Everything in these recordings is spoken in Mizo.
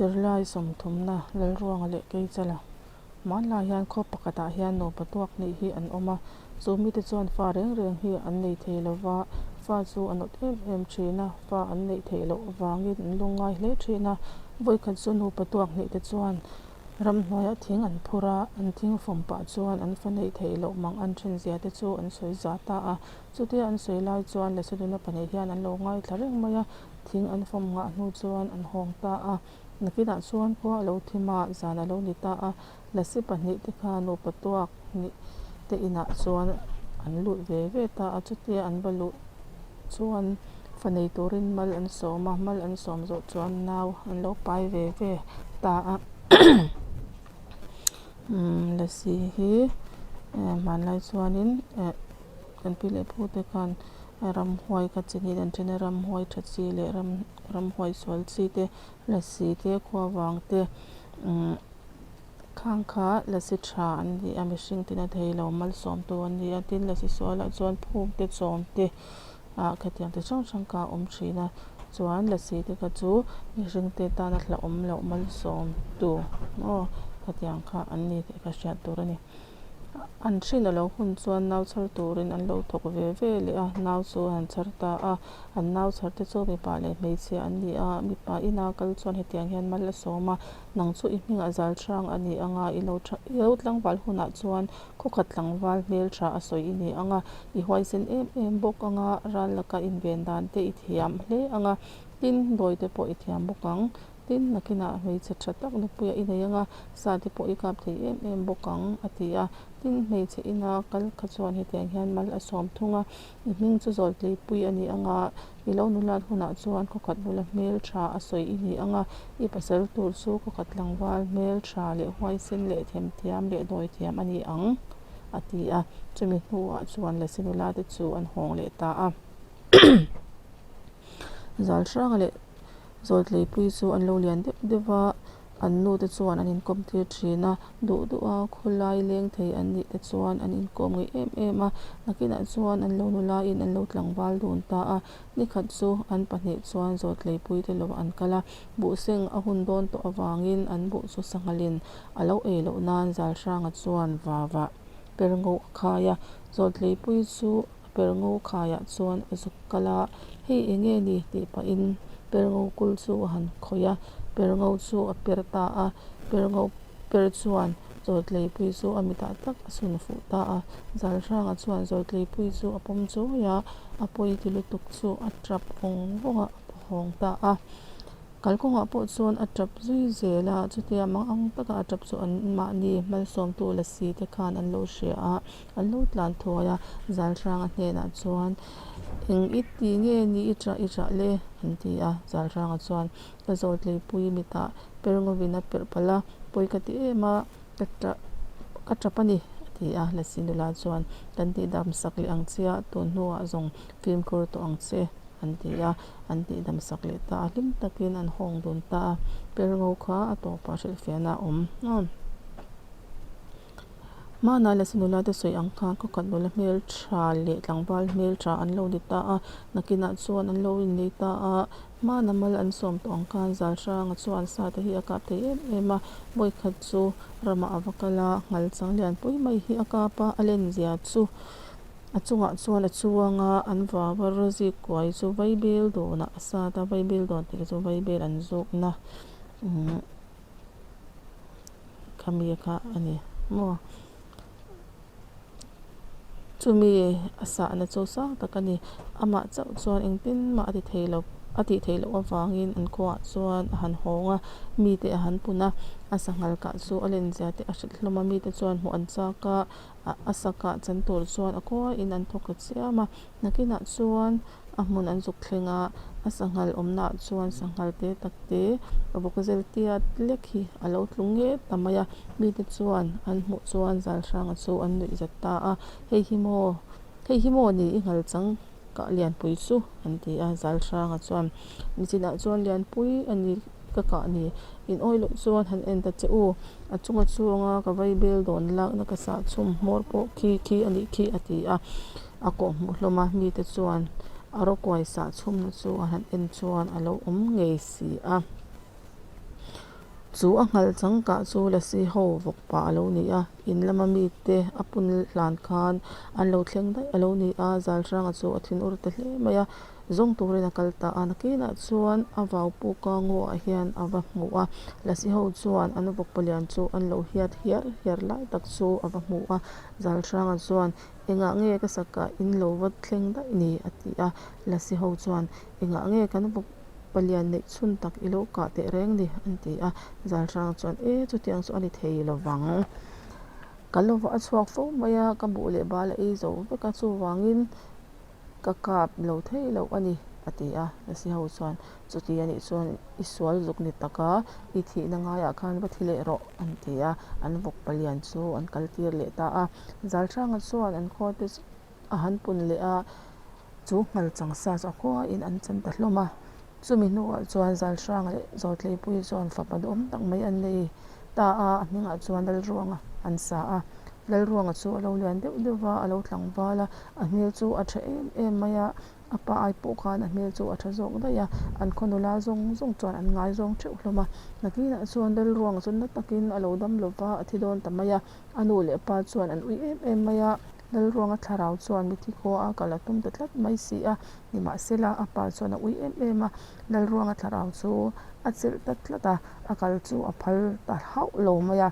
Zirlai sawmthumna Lalruanga leh Keichala hmanlai hian khaw pakhatah hian nupa tuak hnih hi an awm a, chu mite chuan fa reng reng hi an nei thei lova, fa chu an awt em em thin a, fa an neih theih loh avangin an lungngai hle thin a, vawikhat chu nupa tuak hnih te chuan ramhnuaiah thing an phur a, an thing fawm pah chuan an fa neih theih loh mang an then zia te chu an sawi za ta a, chutia an sawi lai chuan Lasiduna pahnih hian an lo ngaithla reng mai a. Thing an fawm nghah hnu chuan an hawng ta a, nakinah chuan khua a lo thim a, zan a lo ni ta a, lasi pahnih te kha nupa tuak hnih te inah chuan an lut ve ve ta a, chutia an va luh chuan fa nei turin mal an sawm a, mal an sawm zawh chuan nau an lo pai ve ve ta a. Umm lasi hi hmanlai chuanin eh kan pi leh pu te khan ramhuai kha chi hnih an then a ramhuai tha chi leh ram ramhuai sual chi te lasi te khuavang te umm khang kha lasi tha an ni a mihring tina thei lo malsawm tu an ni a tin lasi sualah chuan phuk te chawm te ah khatiang chi hrang hrang kha a awm thin a chuan lasi te kha chu mihring te tana hlauhawm loh malsawm tu maw khatiang kha an ni tih kha hriat tur a ni. An hrin a lo hun chuan nau chhar turin an lo thawk ve ve leh a, nau chu an chhar ta a, an nau chhar te chu mipa leh hmeichhia an ni a, mipa ina kal chuan hetiang hian mal a sawm a, nang chu i hmingah zal hrang a ni ang a, i lo tha i lo tlangval hunah chuan khawkhat tlangval hmel tha a sawi i ni ang a, i huaisen em em bawk ang a, ral laka inven dan te i thiam hle ang a, tin dawi te pawh i thiam bawk ang. Tin, nakinah hmeichhe tha tak nupuia i nei anga sa te pawh i kap thei em em bawk ang, a ti a. Tin, hmeichhe ina kal kha chuan hetiang hian mal a sawm thung a, I hming chu Zawltleipui a ni anga, i lo nulat hunah chuan khawkhat nula hmel tha a sawi i ni anga, i pasal tur chu khawkhat tlangval hmel tha leh huaisen leh themthiam leh dawithiam a ni ang, a ti a. Chumi hnuah chuan Lasi nula te chu an hawng leh ta a. Zal hrang leh Zawltleipui chu an lo lian deuh deuh va, an nu te chuan an inkawm tir thin a, duh duh a khawlai leng thei an nih te chuan an inkawm ngei em em a, nakinah chuan an lo nula in an lo tlangval dun ta a, nikhat chu an pahnih chuan Zawltleipui te lo an kal a, buhseng a hun dawn tawh avangin an buh chu sanghalin a lo ei loh nan Zalhranga chuan vavah per ngo a khai a, Zawltleipui chu A perngho khaiah chuan a zuk kal a, Hei eng nge ni? tih pahin perngho kul chu a han khawih a, perngho chu a per ta a, perngho per chuan Zawltleipui chu a mitah tak a sun fuh ta a, Zalhranga chuan Zawltleipui chu a pawm chawi a, a pawi ti lutuk chu a tap vawng vawng a, a hawng ta a. Kalkawngah pawh chuan a tap zui zel a, chutia mang ang taka a tap chu an mahni hmalsawmtu lasi te khan an lo hria a, an lo tlan thuai a, Zalhranga hnenah chuan Eng i ti nge ni i ṭah i ṭah le? an ti a, Zalhranga chuan Ka zawltleipui mitah perngawin a perh palh a, pawi ka ti em a, ka ṭah ka ṭap a ni a ti a, Lasi nula chuan Kan tihdam sak leh ang che a, tun hnuah zawng fimkhur tawh ang che. An ti a, an tihdam sak leh ta a, hlim takin an hawng dun ta a, Perngho kha a tawpah hrilhfiahna a awm a. Hmanah Lasi nula te sawi ang khan khawkhat nula hmel tha leh tlangval hmel tha an lo ni ta a, nakinah chuan an lo innei ta a, hmana mal an sawm tawh ang khan Zalhranga chuan sa te hi a kap thei em em a, vawikhat chu ramah a va kal a, nghal chang lianpui mai hi a kap a, a lenzia chu. A chungah chuan a chuang a, an vau a zik kuai chu vaibel dawnah a sat a, vaibel dawn tih chu vaibel an zawkna umm khami kha a ni maw. Chumi a sahna chu sang tak a ni, amah chauh chuan engtin mah a ti thei lo a tih theih loh avangin an khuaah chuan a han hawng a, mite a han pun a, a sanghal kah chu a lenzia te a hrilh hlawm a, mite chuan hmuh an chak a. A sakah chan tur chuan a kuain an thawk ta chiam a, nakinah chuan a hmun an zuk thleng a, a sanghal awmnaah chuan sanghal te tak te vawk zel tiat lek hi a lo tlu nge ta mai a, mite chuan an hmuh chuan zal hranga chu an nuih zat ta a, hei hi maw hei hi maw ni i nghal chang kah lianpui chu an ti a, zal hranga chuan nichinah chuan lianpui a ni. Ka kah ni. In awi loh chuan han en ta che u. A chunga chunga ka vaibel dawn lakna ka sah chhum hmawr pawh khi khi a nih khi a ti a. A kawh hmuh hlawm a, mite chuan a rawkuai sah chhumna chu a han en chuan a lo awm ngei si a. Chu a nghalchang kah chu Lasi ho vawk pah a lo ni a, in lama mite a pun hlan khan an lo thleng daih a lo ni a, Zalhranga chu a thinur ta hle mai a, zawng turin a kal ta a, nakinah chuan a vau puka ngaw ah hian a va hmu a, Lasi ho chuan an vawk palian chu an lo hiat hiar hiar lai tak chu a va hmu a, Zalhranga chuan engah nge ka sakah in lo va thleng daih ni a ti a, Lasi ho chuan engah nge kan vawk Palian neih chhun tak i lo kah teh reng ni, an ti a. Zalhrang chuan, E, chutiang chu a ni thei lo vang. Ka lo va a chhuak fo mai a, ka buh leh bal a ei zo vek a, chuvangin ka kap lo thei lo a ni, a ti a. Lasi ho chuan, Chuti a nih chuan i sual zuk ni taka i thihna ngaiah khan va thi leh rawh, an ti a. An vawk palian chu an kal tir leh ta a. Zalhranga chuan an khuate a han pun leh a, chu nghalchang sa chu a khuain an chan ta hlawm a. Chumi hnuah chuan Zalhranga leh Zawtleipuii chuan fapa duhawm tak mai an nei ta a, a hmingah chuan Lalruanga an sa a. Lalruanga chu a lo lian deuh deuh va, a lo tlangval a, a hmel chu a tha em em mai a, a pa ai pawh khan a hmel chu a tha zawk daih a, an khaw nula zawng zawng chuan an ngaizawng theuh hlawm a. Nakinah chuan Lalruanga chu na takin a lo dam lo va, a thi dawn ta mai a, a nu leh pa chuan an ui em em mai a. Lalruanga thlarau chuan mithi khua a kal a tum ta tlat mai si a, nimahsela a pa chuan a ui em em a, Lalruanga thlarau chu a chelh ta tlat a, a kal chu a phal ta hauh lo mai a.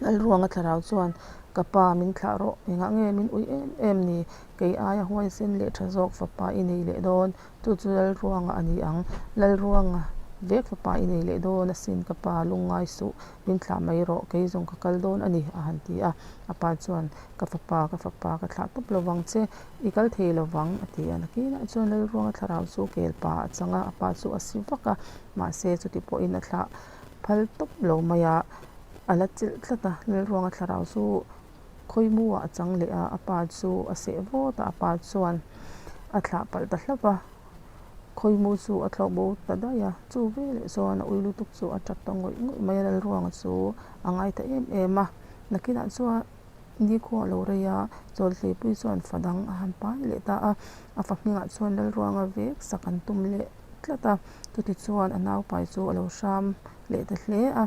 Lalruanga thlarau chuan, Ka pa, min thlah rawh, engah nge min ui em em ni? Kei aia huaisen leh tha zawk fapa i nei leh dawn, chu chu Lalruanga a ni ang. Lalruanga vek fapa i nei leh dawn asin, ka pa, lungngai suh, min thlah mai rawh, kei zawng ka kal dawn a ni, a han ti a. A pa chuan, Ka fapa, ka fapa, ka thlah tawp lovang che, i kal thei lovang, a ti a. Nakinah chuan Lalruanga thlarau chu kel pa a chang a, a pa chu a si vak a, mahse chuti pawhin a thlah phal tawp lo mai a, a la chilh tlat a. Lalruanga thlarau chu khawimuah a chang leh a, a pa chu a seh vawt a, a pa chuan a thlah palh ta hlauh va. Khawimu chu a thlawh bo ta daih a, chu veleh chuan a ui lutuk chu a tap ta ngawih ngawih mai a, Lalruanga chu a ngai ta em em a. Nakinah chuan nikhua a lo rei a, Chawlhleipui chuan fa dang a han pai leh ta a, a fa hmingah chuan Lalruanga vek sak an tum leh tlat a, chutichuan a naupai chu a lo hram leh ta hle a,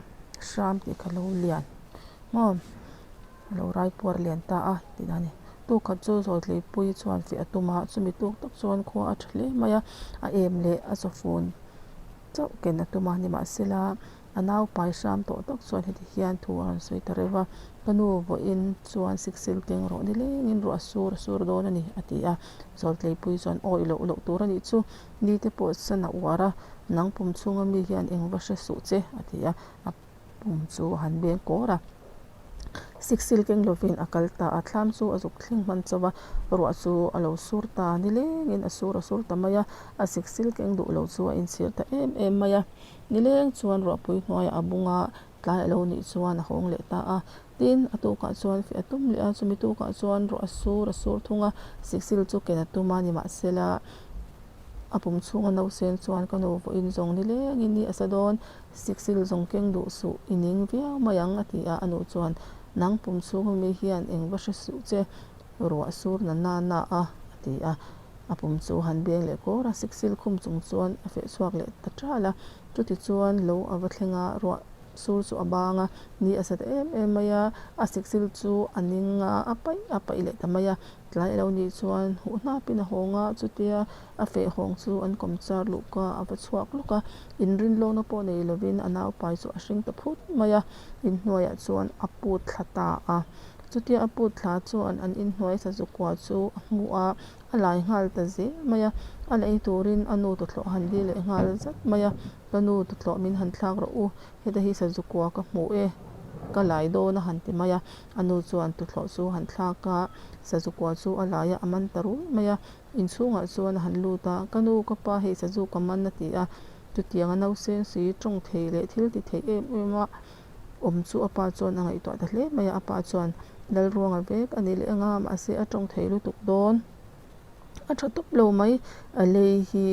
hram tih kha lo lian maw? A lo rai puar lian ta a tih dan a ni. Tuk khat chu Zawtleipui chuan fiah a tum a, chumi tuk tak chuan khua a tha hle mai a, a em leh a chawfun chauh ken a tum a, nimahsela a naupai hram tawh tak chuan heti hian thu a rawn sawi ta reuh va, Ka nu vawiin chuan siksil keng rawh nilengin ruah a sur a sur dawn a ni a ti a. Zawtleipui chuan awi loh loh tur a nih chu, ni te pawh san a uar a, nang pum chhunga mi hian eng va hre suh che a ti a. A pum chu a han beng kawr a, siksil keng lovin a kal ta a, thlam chu a zuk thleng hman chauh a, ruah chu a lo sur ta nilengin a sur a sur ta mai a, a siksil keng duh lo chu a inchhir ta em em mai a, nileng chuan ruahpui hnuaiah a bung a, tlai a lo nih chuan a hawng leh ta a, tin a tukah chuan fiah a tum leh a, chumi tukah chuan ruah a sur a sur thung a, siksil chu ken a tum a nimahsela a pum chhunga nausen chuan ka nu vawiin zawng nilengin ni a sa dawn. Siksil zawng keng duh suh, i ning viau mai ang a ti a, a nu chuan, Nang pum chhunga mi hian eng va hre suh che, ruah sur na na na a, a ti a. A pum chu han beng leh kawr a, siksil khum chung chuan a feh chhuak leh ta ṭal a. Chuti chuan lo a va thleng a, ruah sur chu a bang a, ni a sa ta em em mai a, a siksil chu a ning a, a paih a paih leh ta mai a. Tlai a lo nih chuan huh hnapin a hawng a, chutia a feh hawng chu an kawmchar luhka a va chhuak lawk a, inrinlawkna pawh nei lovin a naupai chu a hring ta phut mai a, inhnuaiah chuan a put thla ta a. Chutia a put thla chuan an inhnuai sazukua chu a hmu a, a lai nghal ta zel mai a, a lei turin a nu tuthlawh a han dil leh nghal zat mai a, Ka nu tuthlawh min han thlak rawh u, heta hi sazukua ka hmu e, ka lai dawn a han ti mai a, a nu chuan tuthlawh chu a han thlak a, sazukua chu a lai a, a man ta rul mai a, inchhungah chuan a han lut a, ka nu ka pa hei sazu ka man a ti a, chutianga nauseng si tawng thei leh thil ti thei em em a awm chu a pa chuan a ngaihtuah ta hle mai a, a pa chuan Lalruanga vek a ni leh anga mahse a tawng thei lutuk dawn. A tha tawp lo mai, a lei hi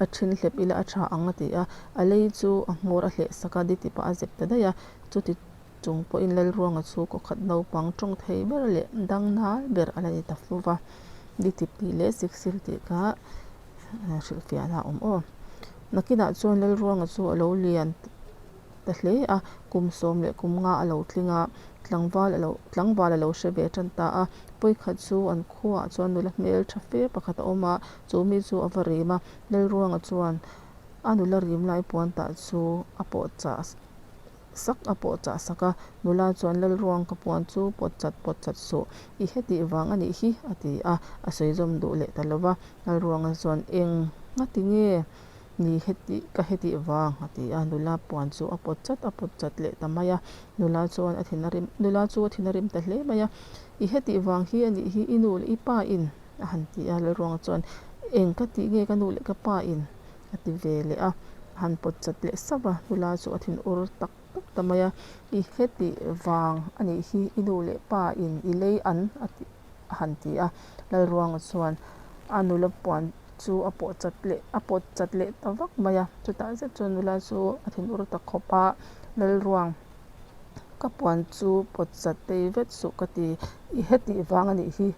a then hlep ila a tha ang a ti a, a lei chu a hmawr a hleh sak a, diti pah a zep ta daih a, chuti chung pawhin Lalruanga chu kawkhat naupang tawng thei ber leh dang nal ber a la ni ta fo va, ditip tih leh siksil tih kha hrilhfiahna a awm aw. Nakinah chuan Lalruanga chu a lo lian. ta hle a, kum 13 a lo tling a, tlangval a lo tlangval a lo hre ve tan ta a. Vawikhat chu an khuaah chuan nula hmeltha fe pakhat a awm a, chu mi chu a va rim a, Lalruanga chuan a nula rim lai puan tah chu a pawh chah sak a pawh chah sak a, nula chuan Lalruang ka puan chu pawt chat pawt chat suh, i hetih vang a nih hi a ti a, a sawi zawm duh leh ta lo va, Lalruanga chuan eng nga ti nge ni hetih ka hetih vang a ti a, nula puan chu a pawt chat a pawt chat leh ta mai a, nula chuan a thin a rim nula chu a thin a rim ta hle mai a, i hetih vang hi a nih hi i nu leh i pa in a han ti a, Lalruanga chuan eng ka tih nge ka nu leh ka pa in a ti ve leh a, a han pawt chat leh sauh a, nula chu a thin ur tak tak ta mai a, I heti vang a nih hi i nu leh pa in i lei an a ti a han ti a, Lalruanga chuan a nula puan chu a pawh chat leh a pawt chat leh ta vak mai a, chutah zet chuan nula chu a thin ur ta khawp a, Lalruang ka puan chu pawt chat tei vet suh ka ti, i heti vang a nih hi.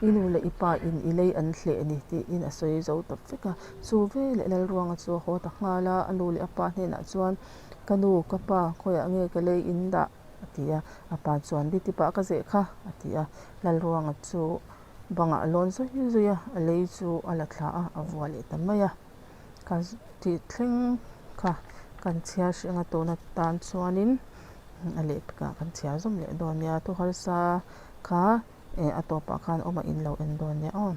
I nu leh i pa in i lei an hleh ni tiin a sawi zo ta vek a. Chu veleh Lalruanga chu a haw ta nghal a, a nu leh a pa hnenah chuan, Ka nu, ka pa, khawiah nge ka lei in dah? a ti a. A pa chuan, Di tipah ka zeh kha, a ti a. Lalruanga chu bangah a lawn zui zui a, a lei chu a la thla a, a vua leh ta mai a. Ka tih thleng kha kan chhiar hrih anga tuna tan chuanin a lehpekah kan chhiar zawm leh dawn nia. Thu harsa kha. Eh a tawpah khan awm a in lo en dawn nia aw.